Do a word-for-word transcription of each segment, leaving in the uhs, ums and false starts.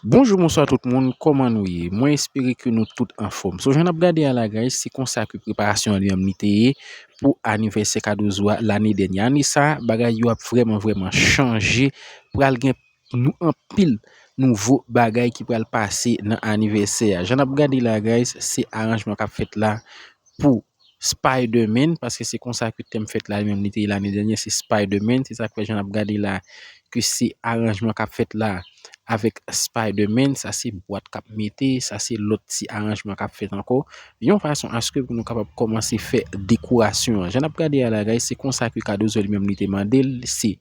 Bonjou, bonswa tout moun, kòman nou ye? Mwen espere ke nou tout anfòm. So, jan n ap gade a la, guys, se konsa ke preparasyon an li menm li te ye pou anivèsè Cardozo a lane dènye. Ane sa, bagay yo ap vrèman, vrèman chanje. Pral gen nou anpil nouvo bagay ki pral pase nan anivèsè a. Jan n ap gade la, guys, se aranjman k ap fèt la pou Spider-Man, paske se konsa ke tèm fèt la li menm li te ye lane dènye, se Spider-Man. Se sa k fè jan n ap gade la ke se aranjman k ap fèt la avèk Spider-Man. Sa se bwat k ap mete, sa se lòt ti aranjman k ap fèt ankò. Yon fason aske pou nou kapab kòmanse fè dekorasyon an. Jan n ap gade a la, guys, se konsa ke Cardozo li menm li te mande l, se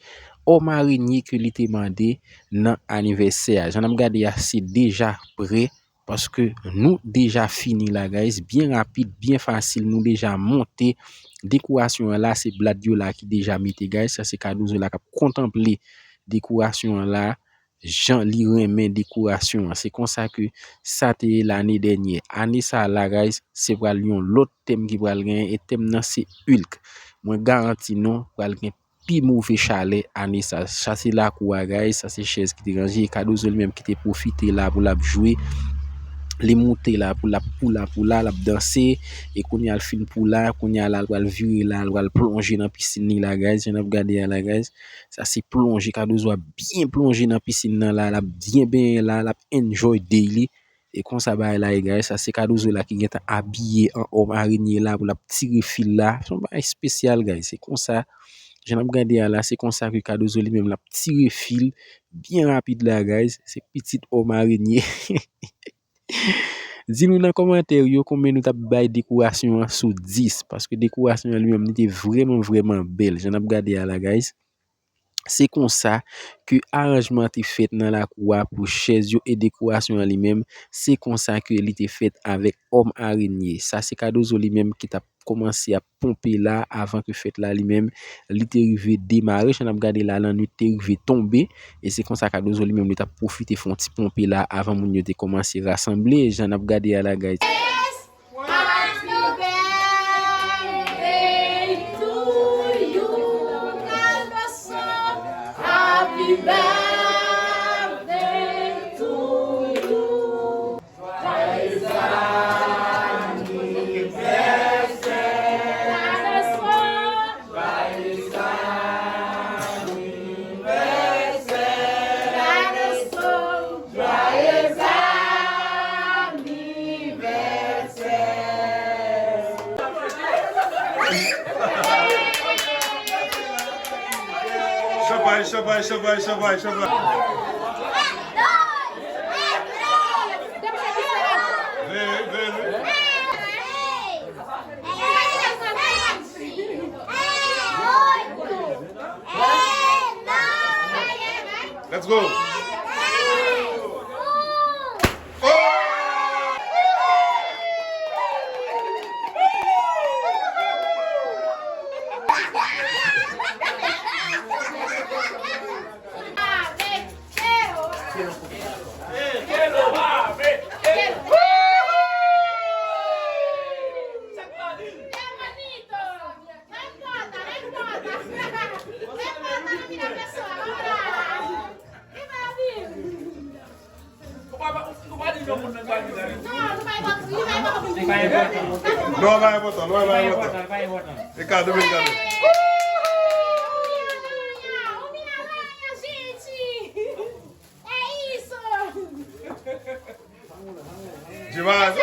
òm arenye ke li te mande nan anivèsè a. Jan n ap gade a, se deja prè. Paske nou deja fini la, guys. Byen rapid, byen fasil, nou deja monte. Dekorasyon an la, se blad yo la ki deja mete, guys. Sa se Cardozo la k ap kontanple dekorasyon an la, jan li renmen dekorasyon an. Se konsa ke sa te ye lane dènye. Ane sa la, guys, se pral yon lòt tèm ki pral genyen, e tèm nan se Hulk. Mwen garanti nou, pral gen pi move chalè ane sa. Sa se lakou a, guys. Sa se chèz ki te ranje. E Cardozo li menm ki te pwofite la pou l ap jwe. Li moute la pou l ap poula poula, l ap danse. E kounye a l fin poula, kounye a la l pral vire la, l pral plonje nan pisin li la, guys. Jan n ap gade a la, guys. Sa se plonje, Cardozo ap byen plonje nan pisin nan la, l ap byen benyen la, l ap enjoy day li. E konsa bagay la ye, guys. Sa se Cardozo la ki gentan abiye an òm arenye la pou l ap tire fil la. Se yon bagay espesyal, guys. Se konsa, jan n ap gade a la, se konsa ke Cardozo li menm l ap tire fil byen rapid la, guys. Se pitit òm arenye. Di nou nan kòmantè yo konbyen nou t ap bay dekorasyon an sou dis, paske dekorasyon an li menm li te vrèman, vrèman bèl. Jan n ap gade a la, guys. Se konsa ke aranjman an te fèt nan lakou a pou chèz yo e dekorasyon an li menm. Se konsa ke li te fèt avèk òm arenye. Sa se Cardozo li menm ki t ap kòmanse ap ponpe la avan ke fèt la li menm li te rive demare. Jan n ap gade la, lannwit te rive tonbe. E se konsa Cardozo li menm li t ap pwofite fè yon ti ponpe la avan moun yo te kòmanse rasanble. Jan n ap gade a la, guys. Happy birthday to you, Cardozo. Happy birthday to you. Joyeux anniversaire, Cardozo. Joyeux anniversaire, Cardozo. Joyeux anniversaire. Chanpay, chanpay, chanpay, chanpay, chanpay. Veye, veye, veye. Let's go. Non, pa enpòtan, non, pa enpòtan. E kado, e kado. Demais.